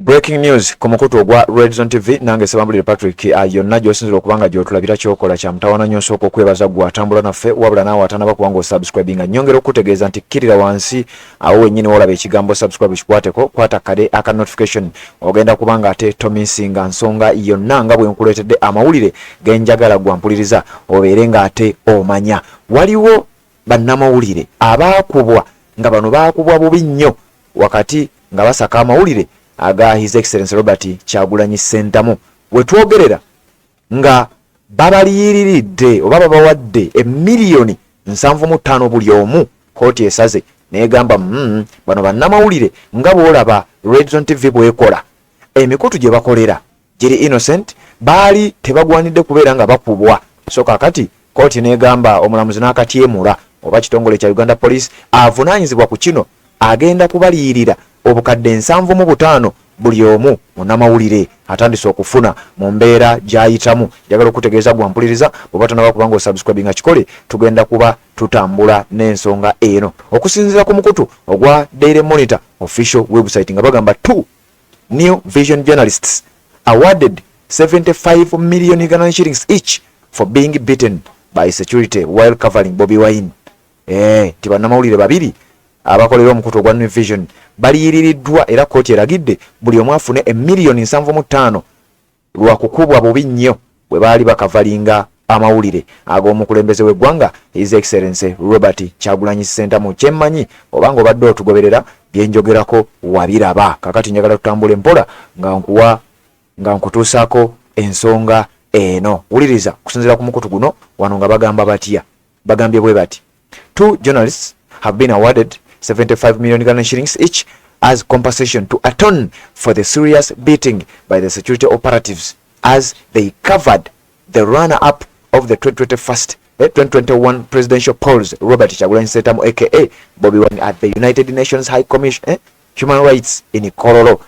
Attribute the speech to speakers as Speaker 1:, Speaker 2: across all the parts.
Speaker 1: Breaking news ku mukutu ogwa Red Zone TV, nange Sebambulire Patrick. Yonna gy'osinzira okuba nga gy'otulabira, kyokola kya mutawana nnyo. Nsooka okwebaza gwe atambula naffe, wabula naawe atanaba kuba ng'osubscribinga, nnyongera okukutegeeza nti kkirira wansi awo wennyini wolaba ekigambo subscribe, kikwateko, kwata kade aka notification, ogenda kuba nga ate tomissinga nsonga yonna nga bwe nkuleetedde amawulire genjagala gwampuliriza obeere ng'ate omanya. Waliwo bannamawulire abaakubwa, nga bano baakubwa bubi nnyo wakati nga basaka amawulire aga His Excellency Robert Kyagulanyi Ssentamu. Wetwogerera nga babaliyiriridde oba babawadde emiliyoni 75 buli omu. Kooti esaze negamba bano bannamawulire nga bwolaba Redzone TV bwekola, emikutu gye bakolera giri innocent, baali tebagwanidde kubeera nga bakubwa. So kakati kooti negamba, omulamuzi n'akatyemula oba kitongole kya Uganda Police avunaanyizibwa ku kino agenda kubaliyirira obukadde 75 buli omu munnamawulire atandise okufuna mu mbeera gy'ayitamu. Njagala okutegeeza gwampuliriza, bw'oba tonaba kubanga osubscribinga, kikole, tugenda kuba tutambula n'ensonga eno. Okusinziira ku mukutu ogwa Daily Monitor official website, nga bagamba two New Vision journalists awarded 75 million Ugandan shillings each for being beaten by security while covering Bobi Wine. Ti bannamawulire babiri abakolera omukutu ogwa New Vision baliyiririddwa, era kkooti eragidde buli omu afune emiliyoni 75 lwa kukubwa bubi nnyo bwe baali bakavalinga amawulire ag'omukulembeze w'eggwanga, His Excellency Robert Kyagulanyi Ssentamu. Kyemmanyi obanga obadde otugoberera, byenjogerako wabiraba. Kakati njagala tutambule mpola nga nkuwa, nga nkutuusaako ensonga eno. Wuliriza, kusinziira ku mukutu guno wano nga bagamba batya? Bagambye bwe bati: two journalists have been awarded 75 million Ugandan shillings each as compensation to atone for the serious beating by the security operatives as they covered the runner-up of the 2021 2021 presidential polls, Robert Kyagulanyi Ssentamu aka Bobi Wine, at the United Nations High Commission Human Rights in Kololo.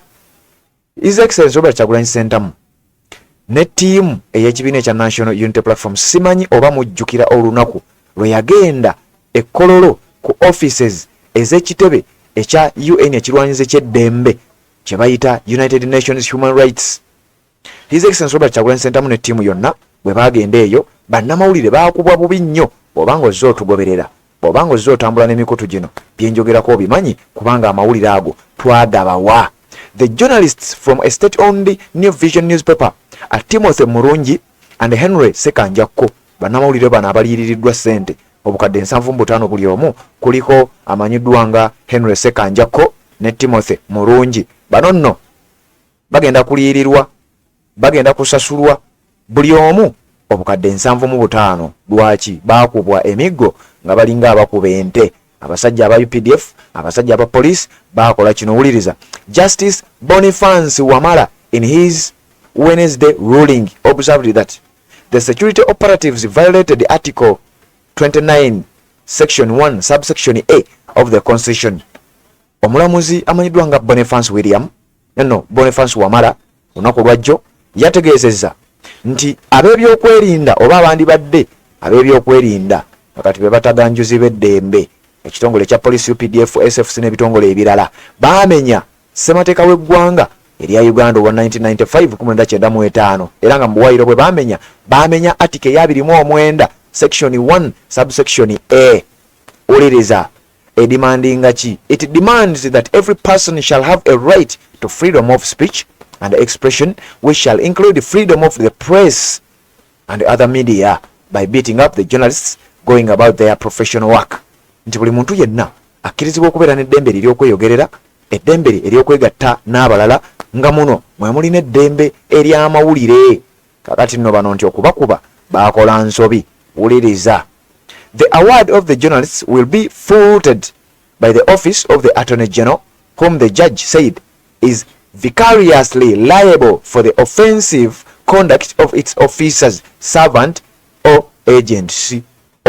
Speaker 1: His Excellency Robert Kyagulanyi Ssentamu ne ttiimu ey'ekibiina ekya National Unity Platform, simanyi oba mujjukira olunaku lwe yagenda e Kololo ku offices ez'ekitebe ekya UN ekirwanyizi ky'eddembe kye bayita United Nations Human Rights. His Excellency Robert Kyagulanyi Ssentamu ne ttiimu yonna bwe baagenda eyo, bannamawulire baakubwa bubi nnyo. Bw'obanga ozze otugoberera, bw'obanga ozze otambula n'emikutu gino, byenjogerako obimanyi, kubanga amawulire ago twagabawa. The journalists from a state-owned New Vision newspaper are Timothy Murungi and Henry Sekanjakko. Bannamawulire bano abaliyiririddwa ssente obukadde 75 buli omu, kuliko amanyiddwa nga Henry Sekanjakko ne Timothy Murungi. Bano nno bagenda kuliyirirwa, bagenda kusasulwa buli omu obukadde 75. Lwaki? Baakubwa emiggo nga balinga abakuba ente. Abasajja aba UPDF, abasajja aba police bakola kino. Wuliriza, Justice Boniface Wamala in his Wednesday ruling observed that the security operatives violated Article 29 section 1 subsection A of the Constitution. Omulamuzi amanyiddwa nga Boniface William, no, Boniface Wamala, olunaku lwajjo yategeezezza nti ab'ebyokwerinda oba abandibadde ab'ebyokwerinda akati be bataganjuzi b'eddembe, ekitongole ekya police, UPDF, SFC n'ebitongole ebirala, baamenya ssemateeka w'eggwanga erya Uganda owa 1995 1995, era nga mu buwayiro bwe baamenya, baamenya article eya 29 section 1 subsection A. Wuliriza, edemandinga ki? It demands that every person shall have a right to freedom of speech and expression, which shall include freedom of the press and other media, by beating up the journalists going about their professional work. Nti buli muntu yenna akkirizibwa okubeera n'eddembe lye eryokweyogerera, eddembe lye eryokwegatta n'abalala, nga muno mwe mulina eddembe ery'amawulire. Kakati nno bano nti okubakuba baakola nsobi. Wuliriza, the award of the journalists will be footed by the office of the Attorney General, whom the judge said is vicariously liable for the offensive conduct of its officers, servant or agents.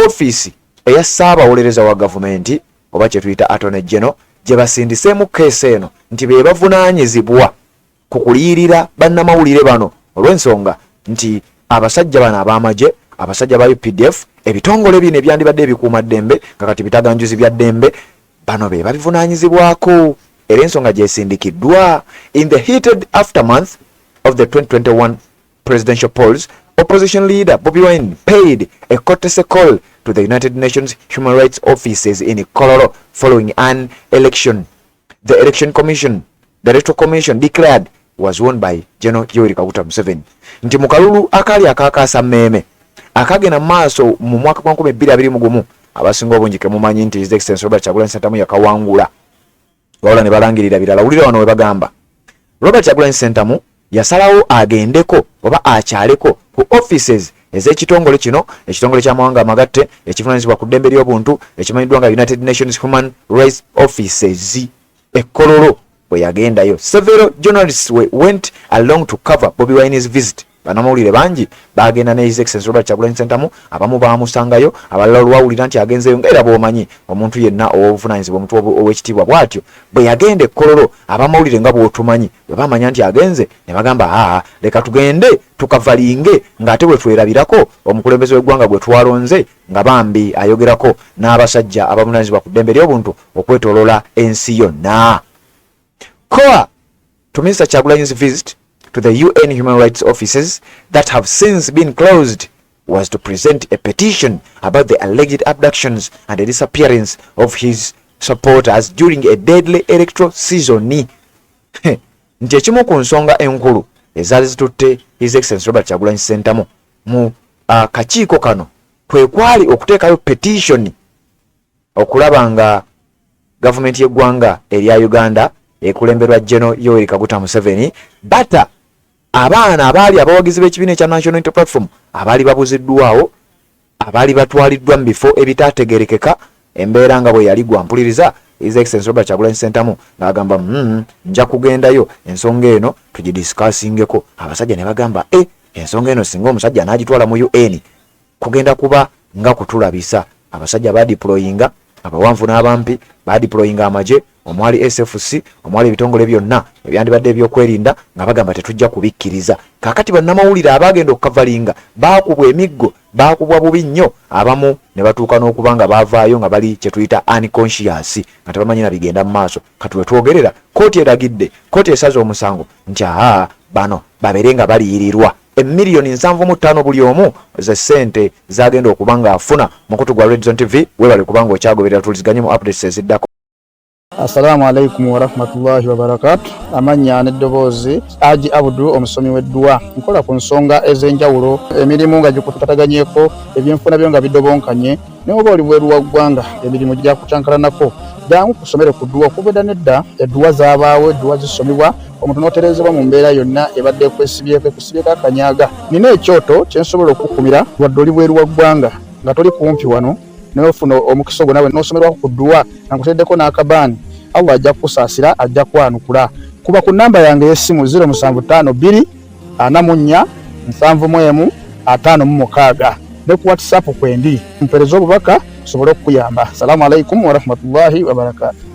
Speaker 1: Ofiisi eya ssaabawolereza wa gavumenti oba kye tuyita Attorney General gye basindiseemu keesi eno nti be bavunaanyizibwa ku kuliyirira bannamawulire bano, olw'ensonga nti abasajja bano ab'amagye, abasajja ba UPDF, ebitongole bino ebyandibadde ebikuuma ddembe nga kati bitaganjuzi bya ddembe, bano be babivunaanyizibwako. Era ensonga gyesindikiddwa in the heated aftermath of the 2021 presidential polls, opposition leader Bobi Wine paid a courtesy call to the United Nations Human Rights Offices in Kololo following an election the Election Commission, the Electoral Commission declared was won by General Yoweri Kaguta Museveni. Nti mu kalulu akaali akakaasa mmeeme akagenda mu maaso mu mwaka gwa 2021, abasinga obungi kemumanyi nti His Excellency Robert Kyagulanyi Ssentamu yakawangula, wabula ne balangirira birala. Wulira wano we bagamba Robert Kyagulanyi Ssentamu yasalawo agendeko oba akyaleko ku offices ez'ekitongole kino, ekitongole ky'amawanga amagatte ekivunanyizibwa ku ddembe ly'obuntu ekimanyiddwa nga United Nations Human Rights Offices e Kololo. Bwe yagendayo, several journalists went along to cover Bobi Wine's visit. Bannamawulire bangi bagenda ne His Excellency Robert Kyagulanyi Ssentamu. Abamu bamusangayo, abalala olwawulira nti agenzeyo, nga era bw'omanyi omuntu yenna ow'obuvunanyizibwa, omuntu ow'ekitiibwa bw'atyo, bwe yagenda e Kololo, abamawulire nga bw'otumanyi bwe bamanya nti agenze ne bagamba, "Aa, leka tugende tukavalinge ng'ate bwe twerabirako omukulembeze w'eggwanga gwe twalonze nga bambi ayogerako n'abasajja abavunanyizibwa ku ddembe ly'obuntu okwetooloola ensi yonna." Core to Mr. Kyagulanyi's visit to the UN human rights offices that have since been closed was to present a petition about the alleged abductions and the disappearance of his supporters during a deadly electoral season. Nti ekimu ku nsonga enkulu ezaali zitutte His Excellency Robert Kyagulanyi Ssentamu mu kakiiko kano kwe kwali okuteekayo petition okulaba nga gavumenti y'eggwanga erya Uganda ekulemberwa General Yoweri Kaguta Museveni bata abaana abaali abawagizi b'ekibiina ekya National Unity Platform abaali babuziddwawo, abaali batwaliddwa mu bifo ebitaategerekeka. Embeera nga bwe yali gwampuliriza, His Excellency Robert Kyagulanyi Ssentamu ng'agamba, nja kugendayo ensonga eno tugidiscussingeko." Abasajja ne bagamba, "E, ensonga eno singa omusajja n'agitwala mu UN kugenda kuba nga kutulabisa." Abasajja badeployinga abawanvu n'abampi, badeployinga amagye omwali SFC, omwali ebitongole byonna ebyandibadde ebyokwerinda, nga bagamba tetujja kubikkiriza. Kaakati bannamawulire abagenda okukavalinga baakubwa emiggo, baakubwa bubi nnyo, abamu ne batuuka n'okuba nga baavaayo nga bali kyetuyita unconscious, nga tebamanyi na bigenda mu maaso. Kati wetwogerera kooti eragidde, kooti esaze omusango nti aa bano babeere nga baliyirirwa emiliyoni 75 buli omu, ze ssente zagenda okuba ng'afuna. Mukutu gwa Redzone TV, webale kubanga okyagoberera. Tuliziganye mu updates eziddako.
Speaker 2: Assalamu alaikum warahmatullahi wabarakatu. Amannya n'eddoboozi, Aji Abudu, omusomi w'edduwa. Nkola ku nsonga ez'enjawulo, emirimu nga gikutataganyeko, ebyenfuna byo nga bidobonkanye, naye oba oli bweru wa ggwanga, emirimu gyakucankalanako, jangu kusomere ku dduwa. Okuva edda nedda edduwa zaabaawo, edduwa zisomibwa omuntu n'otereezebwa mu mbeera yonna ebadde ekwesibyeko, ekusibyeko akanyaga. Nina ekyoto kye nsobola okukumira wadde oli bweru wa ggwanga nga toli kumpi wano, naye ofuna omukisa ogwo nawe n'osomerwako ku dduwa nga nkuteddeko n'akabaani. Allah ajja kukusaasira, ajja kwanukula. Kuba ku namba yange ey'essimu 0752 44 71 56 ne ku WhatsApp kwendi, mpeereza obubaka nsobole okukuyamba. Salaamu alaikum warahmatullahi wabarakatu.